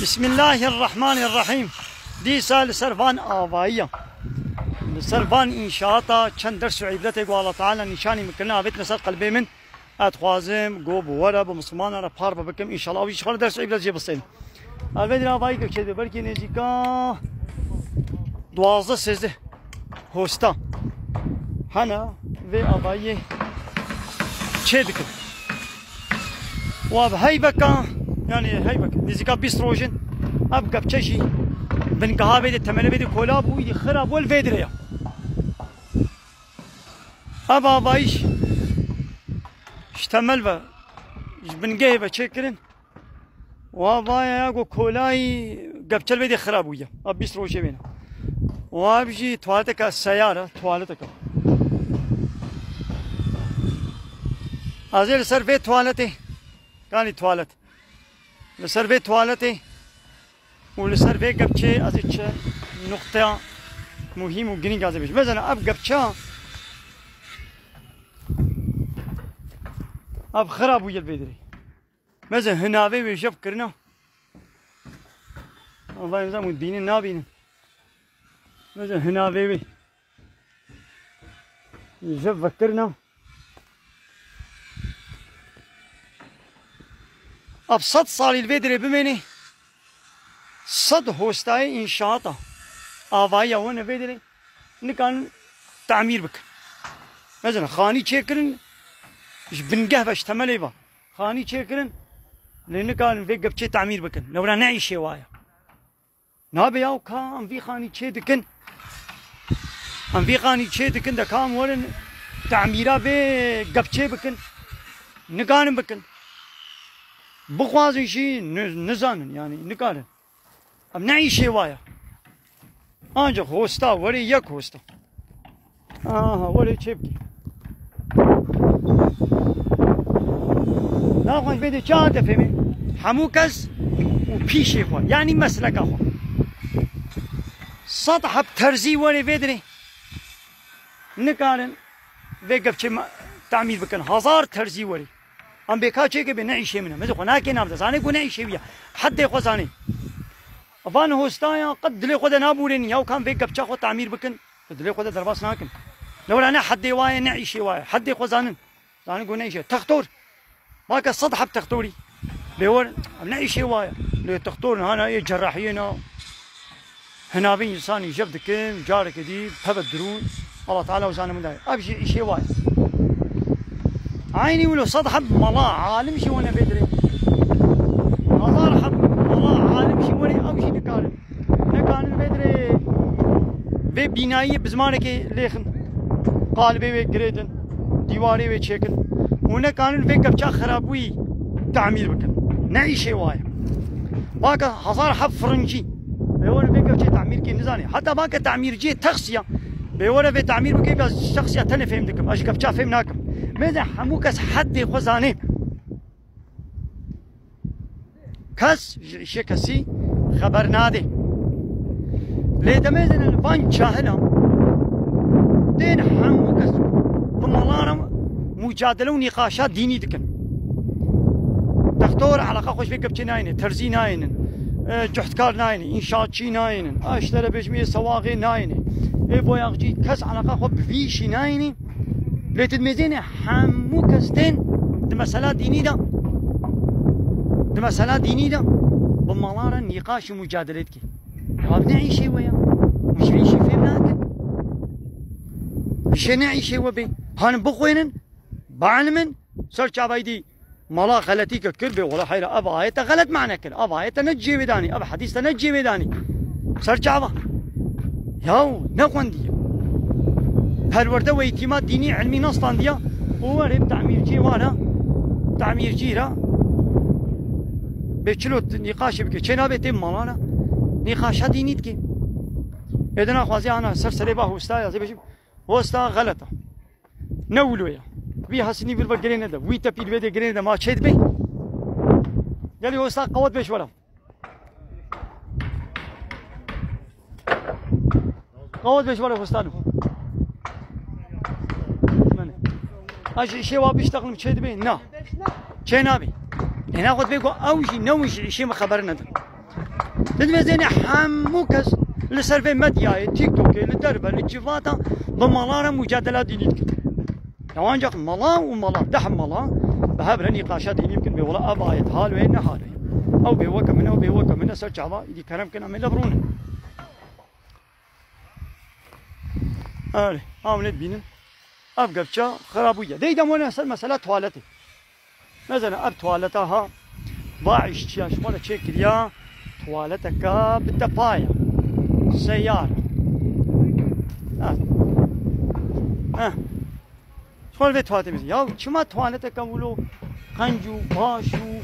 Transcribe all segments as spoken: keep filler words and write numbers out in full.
Bismillahirrahmanirrahîm. Dîsa li ser van avayiya, li ser van înşaata çend ders û îbretê ku Allah Teala nîşanî min kirine, avêtine ser qelbê min. Ez dixwazim ku bi we re, bi Mislimanan re parve bikim. Înşallah ew jî ji xwe re ders û îbret jê bistênim. Ev vê dir avayî ku çêdibe, belkî nêzîka duwazdeh sêzdeh hosta hene vê avayiyê çê dikin. Û ev heybeka, yanî heybek, nêzîka bîst roj in. Ev gepçe jî bingeha vê de, temelê vê de kola bû, îdî xira bû li vê dirê ya. Ev avayî ji temel ve, ji bingehê ve çêkirin. Wa vaya ya ku kolayî gepçel vê de xira bûye. A bîst rojê wêne. Wa ev jî tuwaleteka seyar e, tuwaleteka. Ez ê li ser vê tuwaletê, kanî tuwalet. Li ser vê tuwaletê û li ser vê gepçê ez ê çi nuqteya muhîm û girîng ez ê bêjim. Mesela ev gepça, ev xira bûye li vê dirê. Meze hinavê wê jev kirina. Allah nizam û dibînin nabînin. Meze hinavê wê jev vekirina. Ab sed salî li vê dirê bimênê. Sed hostayê înşaata avayiya wan vê dirê nikarin tamîr bikin. Mesela xanî çêkirin, ji bingeh ve, ji temelê ve. Xanî çêkirin, lê nikarin vê gepçê tamîr bikin. Lewra ne îşê wa ye. Nabe yaw ka em vî xanî çê dikin. Em vî xanî çê dikin de ka em werin tamîra vê gepçê bikin. Nikarin bikin. Bixwazin jî ni-, nizanin, yanî nikarin. Em ne îşê wa ye. Ancak hosta, werê yek hosta. Aha, werê çê bikî. Naxweş bê de çawa te fêmê? Hemû kes û pîşê xwe, yanî mesleka xwe. Sed heb terzî werê vê dirê nikarin vê gepçê me-, tamîr bikin. Hazar terzî werê. Em bê ka çêke bê ne îşê min e. Meze xwe nakê nav de. Zanê ku ne îşê wî ye. Heddê xwe zanê. Van hostayan qet dilê xwe de nabûrênin. Yaw kan vê gepça xwe tamîr bikin. Dilê xwe de derbas nakin. Lewra ne heddê wa ye, ne îşê wa ye. Heddê xwe zanin. Zanî ku ne îşê. Textor. Bake sed heb textorî. Bê wer, em ne îşê wa ye. Lê textor niha na yê cerrahiyê na. Hinavê însanî jev dikin, careke dî peve dirûn. Allah Teala û zanim daye. Ev jî îşê wa ye. Eynî wilo sed heb mala, alim jî wane vê dirê. Hazar heb mala, alim jî wane, ew jî nikarin. Nekarin vê dirê vê bînayî bi zimanekê lêxin. Qalibê wê girêdin, dîwarê wê çêkin. Û nekarin vê kepça xirabûyî tamîr bikin. Ne îşê wa ye. Baka hazar heb firincî. Ê were vê kepçê tamîr kê nizanê. Heta baka tamîrciyê texsiya. Bê were vê tamîr bike, ez şexsiya tenê fêm dikim. Ez ji kepça fêm nakim. Mêze hemû kes heddê xwe zanê. Kes ji îşê kesî xeber nade. Lê demê zêne li van cahila tên hemû kes bi mala re mucadele û nîqaşa dînî dikin. Textor eleqa xwe ji vê kepçê nayêne, terzî nayênin, e, cuhdkar nayêne, înşaatçî nayênin, a işte re bêjim ê sewaxê nayêne, ê boyaxcî, kes eleqa xwe bi vî îşî nayêne. Lê tu dimêzêne hemû kes tên di mesela dînî de, di mesela dînî de bi mala re nîqaş û mucadele dike. Ev ne îşê we ya. Hûn ji vê îşî fêm nakin. Îşê ne îşê we bê. Hanin bixwênin, bielimin, ser çavayî dî mala xeletî ke kir bê, wela heyra ev ayete xelet mane kir. Ev ayete ne cihê wê danî, ev hedîs te ne cihê wê danî. Ser çava. Yaw, ne xwendiye. Perwerde û eğîtîma dînî, ilmî nastandiya û werê bi temîrcî wara, temîrcî ra bê çilo nîqaşê bike. Çê nabê tê mala ra nîqaşa dînî dike. Ê de naxwaziya ana ser serê va hosta ya, zê bêjim, hosta xelet e. Ne wilo ye. Vî hesinî vir ve girê nede. Wî tepî li vê de girê nede. Ma çê dibe. Gelî hosta qewet bê ji we re. Qewet bê ji we re hosta. Mene. Ha ji îşê wa biştexlim çê dibe? Na. Çê nabe. Ê naxwet bê ku ew jî newin ji îşê me xeber nedin. Didimezêne hemû kes li ser vê medyayê, TikTokê, li derve, li civata bi mala re mucadela dînî dikin. Ya ancak mala û mala, deh mala bi hev re nîqaşa dînî bikin, bê wela ev ayet hal wê ne hal wê. Ew bê weke min e, ew bê weke min e, ser çava îdî kerem kin, em ê lev rûnin. Erê, ew nê dibînin. Ev gevça xirabûye. Dey dem wene ser mesela tuwaletê. Mesela ev tuwaleta ha, va îşçiya ji xwe re çêkiriya, tuwaleteka bi tepaya. Seyar. Ha. Ha. Ji xwe re vê tuwaletê bînin. Ya çima tuwaleteke wilo qenc û baş û,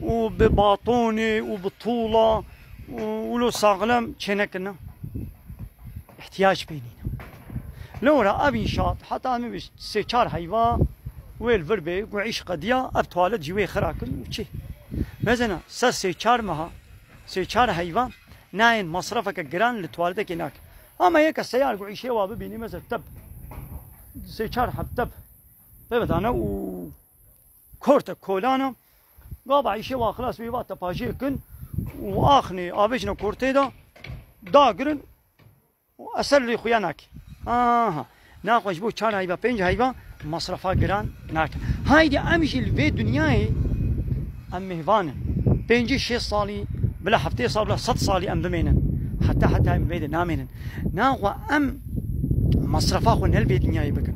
û bi batonê û bi tûla û wilo saxlem çênekirine? Îhtiyac pê nîne. Lewra ev înşaat heta min bîst sê çar heyva wê li vir bê, ku îş qediya, ev tuwalet jî wê xira kirin û çi? Mezena ser sê çar meha, sê çar heyva nayên masrafeke giran li tuwaletekê nake. Ama yeke seyar ku îşê wa bibînî, mesela teb, sê çar heb teb pê vedane û korte kolana, gava îşê wa xilas wî va tepajê kin û axnê avêjine kortê de dagirin, û eser lê xuya nake. Aha. Naxwe ji bo çar heyva, pênc heyva masrafa giran nake. Haydi em jî li vê dinyayê em mêvan in. Pêncî şêst salî, bila heftê sal, bila sed salî em bimênin. Heta heta em vê de namênin. Naxwe em masrafa xwe ne li vê dinyayê bikin.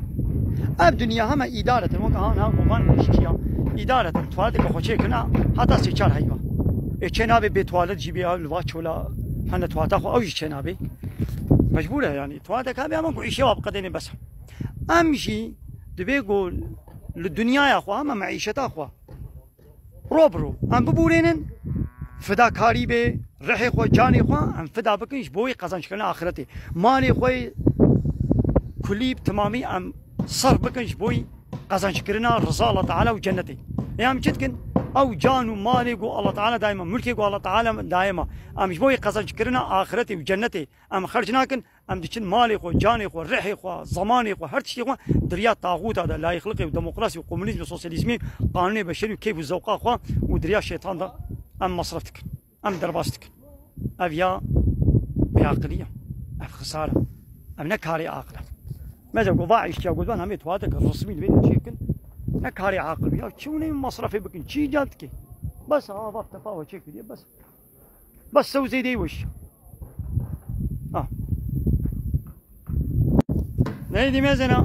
Ev dinya hema îdare tin, weke ha niha govan îşçiya îdare tin, tuwaleteke xwe çêkirina heta sê çar heyva. Ê çê nabê bê tuwalet jî bê, ew li va çola hene tuwaleta xwe, ew jî çê nabê. Mecbûr e, yanî tuwaletek hebe ama ku îşê wa biqedêne bes e. Em jî divê ku li dinyaya xwe hema meîşeta xwe ro bi ro em bibûrênin, fidakarî bê, rihê xwe, canê xwe em fida bikin ji bo wê qezenckirina axretê. Malê xwe kulî bi timamî em serf bikin ji bo wê qezenckirina riza Allah Teala û cennetê. Ê em çi dikin? Ew can û malê ku Allah Teala daye me, mulkê ku Allah Teala daye me, em ji bo wê qezenckirina axretê û cennetê em xerc nakin, em diçin malê xwe, canê xwe, rihê xwe, zemanê xwe, her tiştê xwe di riya taxûta de, layîqliqê û demokrasî û komunîzm û sosyalîzmê, qanûnê beşerî û keyf û zewqa xwe û di riya şeytan de em masref dikin. Em derbas dikin. Ev ya bêaqilî ye. Ev xisar e. Ev ne karê aqil e. Meze ku va îşçiya ku van hemê tuwaletek resmî li vê çêkin. Ne karê aqil e. Ya çi hûn ê masrefê bikin? Çi îcat dike? Bes ha, va tepa we çêkiriye, bes. Bes sew zêdeyî weş. Ha. Neydi mezena?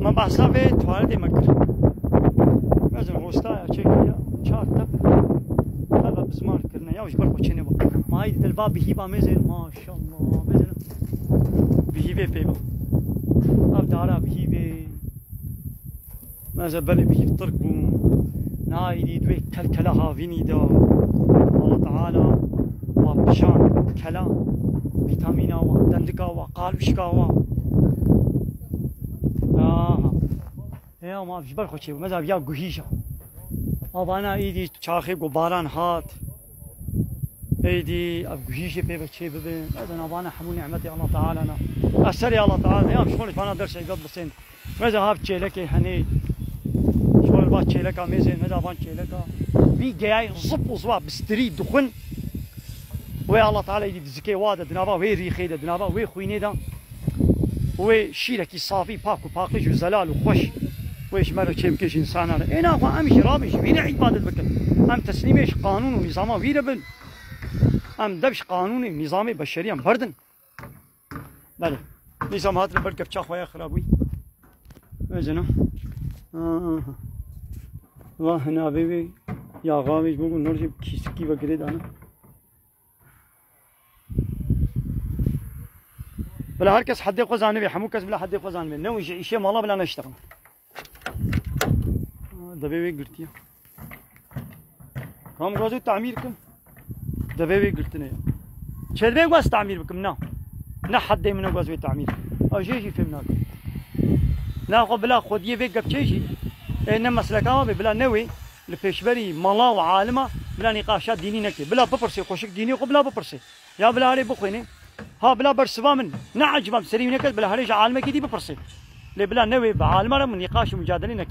Me behsa vê tuwaletê me kir. Mezin hostaya çêkiriya çar tep. Hebe bizmar kirine ya, ji ber xwe çênê bak. Mayî dil va bihîba mezin, maşallah. Mezin bihîvê pê bak. Ev dara bihîvê. Meze belê bihîv tirk bû. Nayî dî duê kelkela havînî de. Allah Teala wa pişan kela, vîtamîna wa, dendika wa, qalbişka wa. Aha. Ya ma ji ber xwe çêbû. Meza viya guhîja. Avana îdî çaxê ku baran hat. Êdî ev guhîjê pê ve çê bibe. Meza navana hemû nimetê Allah Teala ne. Eserê Allah Teala ne. Ya ji xwe vana dersê gel bisên. Meza hav çêlekê henê. Ji xwe va çêleka mêzên, meza van çêleka. Vî geyay zip û ziwa bi stirî dixwin. Wê Allah Teala êdî di zikê wa de, di nava wê rîxê de, di nava wê xwînê de. Wê şîrekî safî, pak û paqij û zelal û xweş wê ji me re çê bike, ji însanan re. Ê naxwe em jî rabin ji vî re îbadet bikin. Em teslîmê ji qanûn û nîzama wî re bin. Em dev ji qanûnê û nîzamê beşeriyan berdin. Belê. Nîzam hatine ber kevça xwe ya xirabûyî. Vejena. Aha. Va hinavê wê, yaxa wê ji bo ku nor jî kîsikî ve girê dane. Bila her kes heddê xwe zanibê, hemû kes bila heddê xwe zanibê. Ne û ji îşê mala bila neştexin. Devê wê girtiye. Kam gaz wê tamîr kim? Devê wê girtine ya. Çelvê gaz tamîr bikim, na. Ne heddê min e gaz wê tamîr. A jê jî fêm nakim. Na xwe bila xwediyê vê gepçê jî. Ê ne mesleka wa bê, bila ne wê. Li pêşberî mala û alima bila nîqaşa dînî neke. Bila bipirsê, xweşik dînê xwe bila bipirsê. Ya bila herê bixwîne. Ha bila bersiva min. Ne eciba bi serî wî neke, bila herê ji alimekî dî bipirsê. Lê bila newê bi alima re min nîqaş û micadele neke.